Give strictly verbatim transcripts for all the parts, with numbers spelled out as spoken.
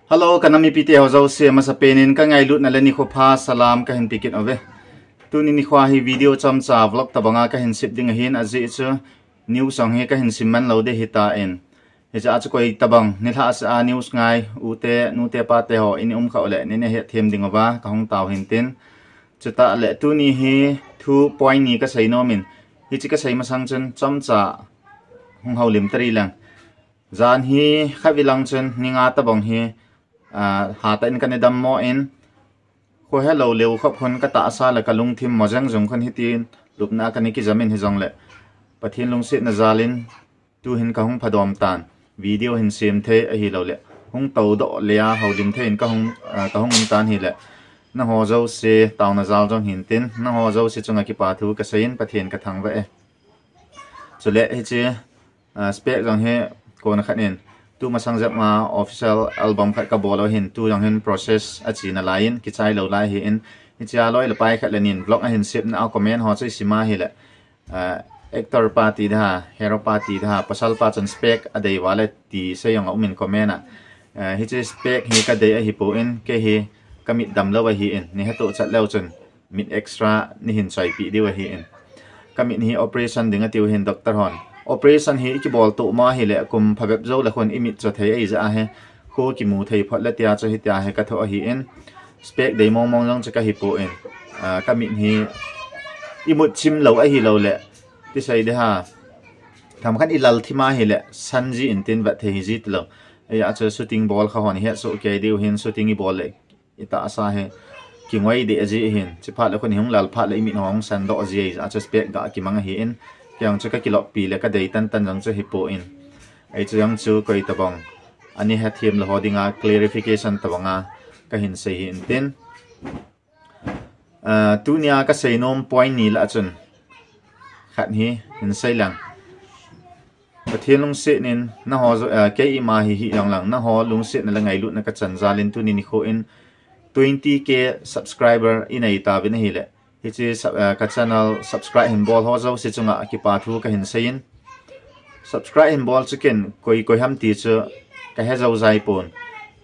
Hello, ka nam mipite ho jouse, masapen in ka ngailutna le nikho pha salam ka hin pe kit uve. Tuni nikho hi video chomcha vlog tabanga ka hin sep ding ahin, ajeh chu news jong hi ka hin sim man lou ding ahitan. Hiche a chu koi tabang nilhah seh a news ngai u te, nu te, pa te ho in um kha uleh, nei na het them ding uva ka hung tao hin tin. Chutah le tuni hi thu point ni ka sei nom in, hiche ka sei masang chun chomcha hung houlim tari lang. Jan hi khatvei lang chun ni nga tabang hi, ah, hatah in ka nei dammo in, kho helou leu khop khun ka tahsa le ka lungthim mo jeng jong khun hitin lupna ka nei kijam in, hijongle Pathen lungsetna jal in tu hin ka hung phadom tan, video hin sem thei ahilou le hung tou doh le a houlim thei in ka hung, ah, ka hung um tan hile, nangho jouse taona jal jong hin tin, nangho jouse chunga kipa thu ka sei in Pathen ka thangvah e. Chule hiche, ah, spec jong hi kona khat in, tu masang jep ma official album khat ka bol u ahin, tu jong hin process a chena lai in, kichai lou lai ahin, hiche a loi le pai khat le nin vlog a hin sepna a comment ho chu i sim a hile, ah, actor pa ti da, hero pa ti da, pasal pa chun spec a dei uva le ti sei jong a um in comment a. Ah, hiche spec hi ka dei ahipon, kei hi ka mit damlou ahin, nei hetoh chat leu chun mit extra nei hin choipeh diu ahin. Ka mit hi operation ding atiu hin doctor hon. Operation hi i kibol toh ma hile kum phabep jou le khun i mit cho thei ahi jeh a hi, kho kimu thei phot le tia chu hitia hi ka thoh ahin. Spec dei mong mong jong chu ka hipon. Ah, ka mit hi i mut chim lou ahilou le, ti sei ding ham, themkhat i lal thim a hile san ji in tin vet thei hi ji tilou. Ajeh chu shooting bol kha hon het soh kei diu hin, shooting i bol le i tahsa hi kingoi deh ji hin, chuphat le khun i hung lal phat le i mit hung san doh ji, ajeh chu spec ga kimang ahin, kei jong chu ka kiloppi le ka dei tan tan jong chu hipon. Ajeh chu jong chu koi tabang a nei hethem lou ho dinga clarification tabanga ka hin sei hi in tin. Ah, tunia ka sei nom point ni lah a chun khat hi hin sei lang. Pathen lungset in nangho jo, ah, kei ima hi hi lang lang, nangho lungsetna le ngailutna ka chan jal in tuni nikho in twenty K subscriber i nei tauvin ahile, hiche sub-, ah, ka channel subscribe hin bol ho jouse chunga kipa thu ka hin sei in, subscribe hin bol chu ken koi koi ham ti chu ka he jou jai pon,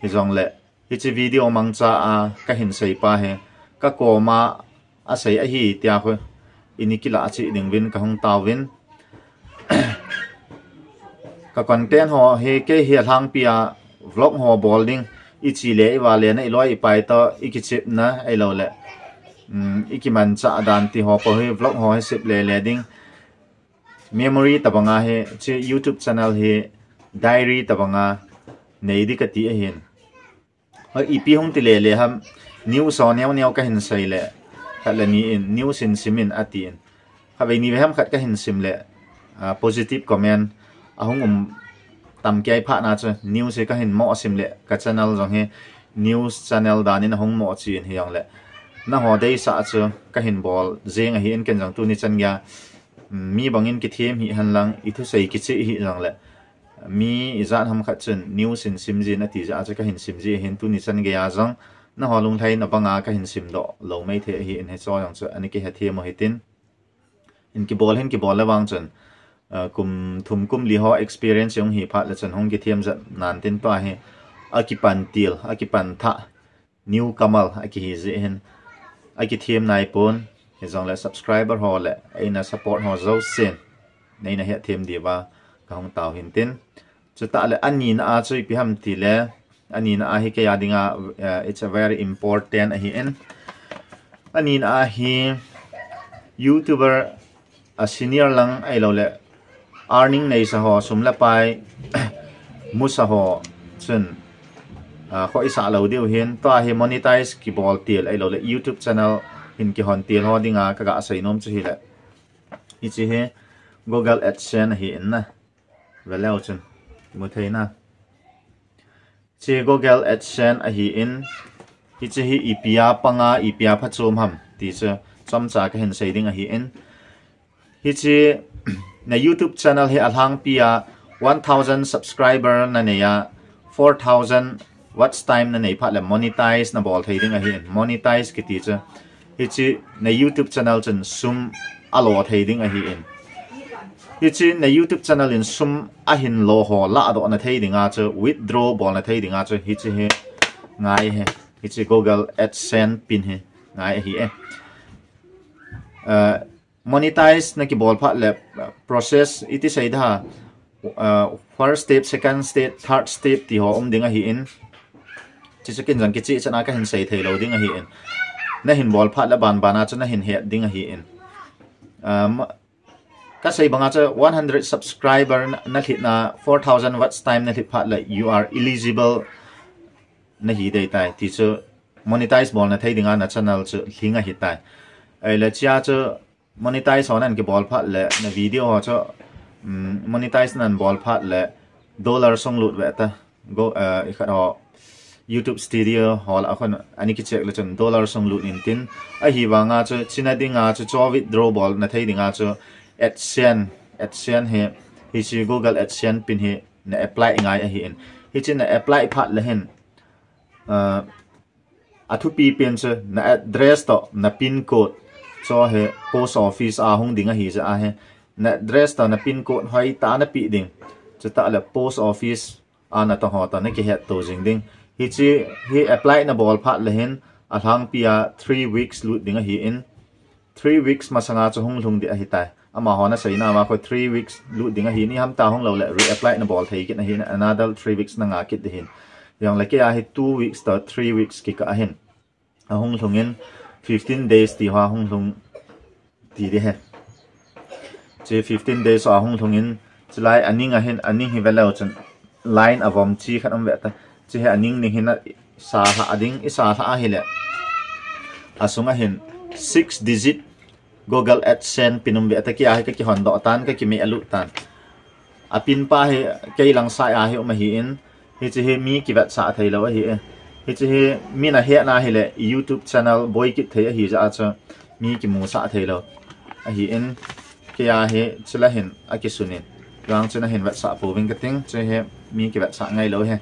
hijongle hiche video mangcha a ka hin sei pa hi ka koma a sei ahi tia khu i nei kilah cheh ding uvin ka hung taovin. Ka content ho hi kei hi alhangpi a vlog ho bol ding, i chi le i va le na, i loi i pai toh i kichepna ahilou le, um, i kimanchah dan ti ho po hi vlog ho hi sep le le ding. Memory tabanga hi, hiche YouTube channel hi diary tabanga nei ding ka ti ahin. Hoi, ipi hung ti le le ham, news ho neo neo ka hin sei le, khat le ni in, news hin sim in ati in. Khatvei ni vei ham khat ka hin sim le, ah, positive comment ahung um tam kei phat na chu, news hi ka hin mo sim le, ka channel jong hi news channel dan in ahung mo cheh in hijongle, nangho deisah chu ka hin bol jeng ahin, ken jong tuni chan geiya, um, mi bang in kithem hi hen lang, i thusei kicheh hi jongle, mi ijat ham khat chun news hin sim jin ati jeh a chu ka hin sim ji ahin, tuni chan geiya jong nangho lunglhaina banga ka hin sim doh lou mai thei ahin, hiche jong chu a nei kihethem u hitin. Hin kibol hin kibol le vang chun, ah, kum thum kum li ho experience hung hi phat le chun hung kithem jat nan tin, tua hi a kipan til, a kipan thah, newcomer a kihi jeh hin, a kithem nai pon, hijongle subscriber ho le eina support ho jousen nei na hethem diuva ka hung tao hin tin. Chutah le anina a chu ipi ham ti le, anina a hi kei a dinga, eh, it's a very important ahin. Anina a hi YouTuber a senior lang ahilou le earning neisa ho, sum le pai musa ho chun, ah, khoh i sah lou diu hin, tua hi monetize kibol til ahilou le YouTube channel hin kihon til ho dinga ka ga sei nom chu hile, hiche hi Google AdSense ahin na. Ve leu chun mu thei na. Hiche Google AdSense ahin, hiche hi ipi a panga, ipi a phachom ham ti chu chomcha ka hin sei ding ahin. Hiche na YouTube channel hi alhangpi a one thousand subscriber na nei a, four thousand watch time na nei phat le monetize na bol thei ding ahin. Monetize kiti chu hiche na YouTube channel chun sum alo thei ding ahin. Hiche na YouTube channel in sum ahin lo ho ladoh na thei dinga chu, withdraw bol na thei dinga chu, hiche hi ngai hi. Hiche Google AdSense pin hi ngai ahi e. Uh, monetize na kibol phat le, uh, process iti sei da, uh, first step, second step, third step ti ho um ding ahi in. Chuche kin jong kicheh cheh a kahin sei thei lou ding ahi in. Na hin bol phat le ban ban a chu na hin het ding ahi in. Um, ka sei banga chu one hundred subscriber na, na lhit na, four thousand watch time na lhit phat le you are eligible na hi dei tai. Ti chu monetize bol na thei dinga na channel chu lhing ahi tai. Ei le chia chu monetize ho nan kibol phat le na video ho chu, um, monetize nan bol phat le dollar sung lut ve ta. Go, uh, i khat ho YouTube Studio ho la khun ani kichek le chun dollar sung lut in tin. Ahi vanga chu china dinga chu cho withdraw bol na thei dinga chu AdSense, AdSense hi, hiche Google AdSense pin hi na apply ngai ahi in. Hiche na apply phat le hin, uh, a thupi pen chu na address to na pin code cho hi post office a hung ding ahi jeh a hi. Na address to na pin code hoi ta na pe ding. Chutah le post office a na to ho to na kihet to jing ding. Hiche hi apply na bol phat le hin alhangpi a three weeks lut ding ahi in. Three weeks masanga chu hung lhung ding ahi tai. Amaho na seina ma khu three weeks lut ding ahi in, iham ta hung lou le reapply na bol thei kit ahi in, another three weeks na nga kit ding ahi in. Jong le kei a hi two weeks to three weeks kikah ahin. A hung lhung in fifteen days ti ho a hung lhung ti ding ahi. Hiche fifteen days a hung lhung in, chulai a ning ahin, a ning hi ve leu chun line a vom chi khat um ve ta. Hiche hi a ning ning hin a sa lha a ding, i sa lha ahi le. A sung ahin six digit Google AdSense pin um ve ta, kei a hi ka kihon doh tan, ka kimeh a lut tan. A pin pa hi kei lang side a hi um ahi in, hiche hi mi kivetsah thei lou ahi e. Hiche hi mi na het na hi le YouTube channel boi kit thei ahi jeh a chu mi kimusah thei lou ahi in, kei a hi chule hin a kisun in. Vang chu na hin vetsah pouving ka ting, hiche hi mi kivetsah ngai lou hi.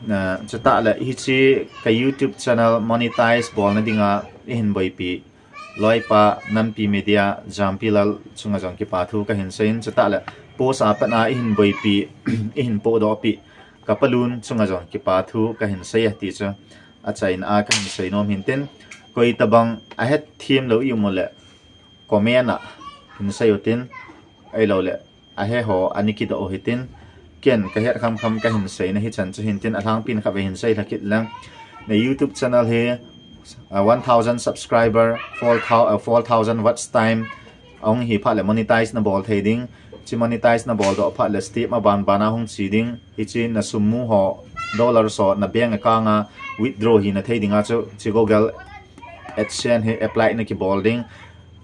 Na, chutah le hiche ka YouTube channel monetize bol na dinga i hin boipi Loipa Nampi Media, Jampilal chunga jong kipa thu ka hin sei in, chutah le post a pat a i hin boipi, i hin podoh pi, ka palun chunga jong kipa thu ka hin sei a ti chu a chaina a ka hin sei nom hin tin, koi tabang a het thiem lou i um u le comment a hin sei u tin, ahilou le a he ho ani kidoh u hitin, ken ka het kham kham ka hin sei na hi chan chu hin tin, alhangpin kha ve hin sei lha kit lang. Na YouTube channel hi, uh, one thousand subscriber, four thousand, uh, four thousand watch time, ahung hi phat le monetize na bol thei ding. Hiche monetize na bol doh phat le step a ban ban a hung chi ding. Hiche na sum mu ho, dollars ho, na bank account a withdraw hi na thei ding a chu, hiche Google AdSense hi apply na kibol ding.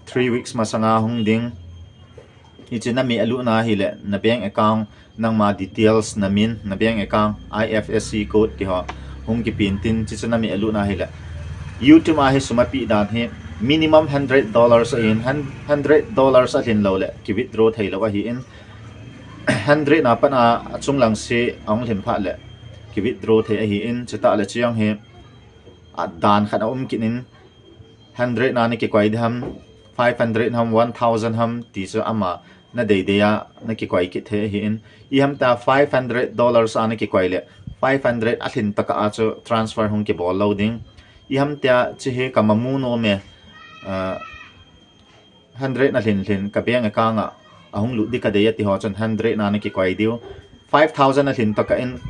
Three weeks masanga hung ding. Hiche na meh a lut na hi le, na bank account, nangma details, na min, na bank account, I F S C code ti ho hung kipen tin, hiche chu na meh a lut na hi le. YouTube a hi sum a pe dan hi minimum hundred dollars ahin, hun-, hundred dollars a lhin lou le ki withdraw thei lou ahi in. Hundred na pat a, a chung lang se ahung lhin phat le ki withdraw thei ahi in, chutah le hiche hi a dan khat a um kit in, hundred na na kikoi ding ham, five hundred ham, one thousand ham, ti chu ama na dei dei a na kikoi kit thei ahi in. Iham tia five hundred dollars a na kikoi le, five hundred a lhin tokah a chu transfer hung kibol lou ding. Iham tia hiche hi ka mamu nom e, ah, hundred na lhin lhin ka bank account a ahung lut ding ka dei a ti ho chun hundred na na kikoi diu. Five thousand a lhin tokah in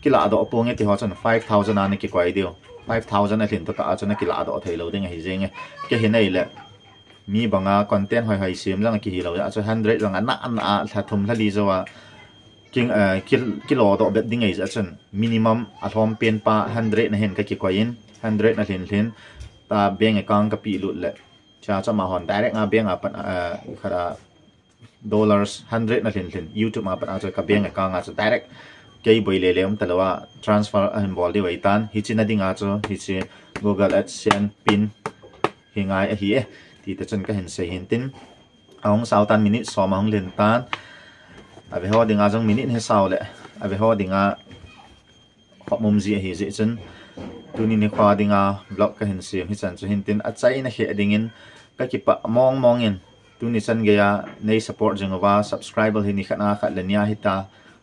kilah doh ponge ti ho chun five thousand a na kikoi diu. Five thousand a lhin tokah a chu na kilah doh thei lou ding ahi jeng e. Kei hi nei le mi banga content hoi hoi sem jong a kihi lou jeh a chu hundred jong a na, a na a lha thum lha li jou a king, eh, ki, kilo doh bet ding ahi jeh a chun minimum a lhom pen pa hundred na hin ka kikoi in, hundred na lhin lhin ta bank account ka pe lut le. Hiche chu amahon direct a bank a pat, eh, khat a dollars hundred na lhin lhin, YouTube a pat a chu ka bank account a chu direct kei boi le le um talou a transfer ahin bol diu ahi tan. Hiche na ding a chu, hiche Google AdSense pin hi ngai ahi e, ti ta chun ka hin sei hin tin. Ahung sao tan, minute som ahung lhin tan. A ve ho ding a jong minute hi sao le, a ve ho ding a khop mum ji ahi jeh chun, tuni nikho ding a vlog ka hin sem hi chan chu hin tin, a chaina khe ding in ka kipah mong mong in, tuni chan gei a nei support jing uva, subscriber hi ni khat a khat le ni a hita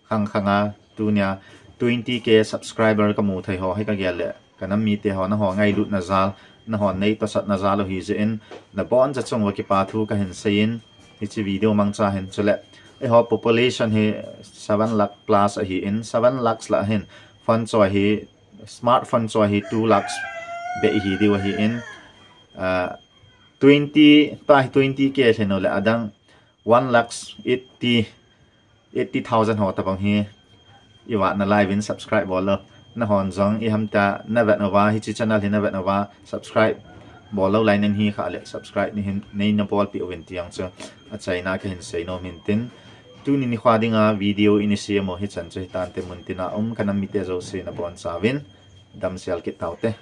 khang khang a, tunia twenty K subscriber kamu thei ho hi kagel le, kanam mite ho, nahon ngailutna jal, nahon neitosatna jal u hijeh in, naboncha chung uva kipa thu kahin seiyin, hiche video mangcha hin chule, eiho population hi seven lakh plus ahin, seven lakhs lah hin, phone choi hi, smartphone choi hi two lakhs beh hi diu ahin, twenty, tahi twenty K lhenu le adang one lakh eighty, eighty thousand ho tabang hi, ivatna lai uvin subscribe bol lou. Nahon jong ihamtia navet uva, hiche channel hi navet uva, subscribe bol lou lai nahi khah le, subscribe nahin, neina bolpeh uvin ti jong chu achaina kahin seinom in tin. Tuni nikho dinga video ina sem u hichan chu hitante, muntina um kanam mite jouse nabonchauvin damsel kit taute.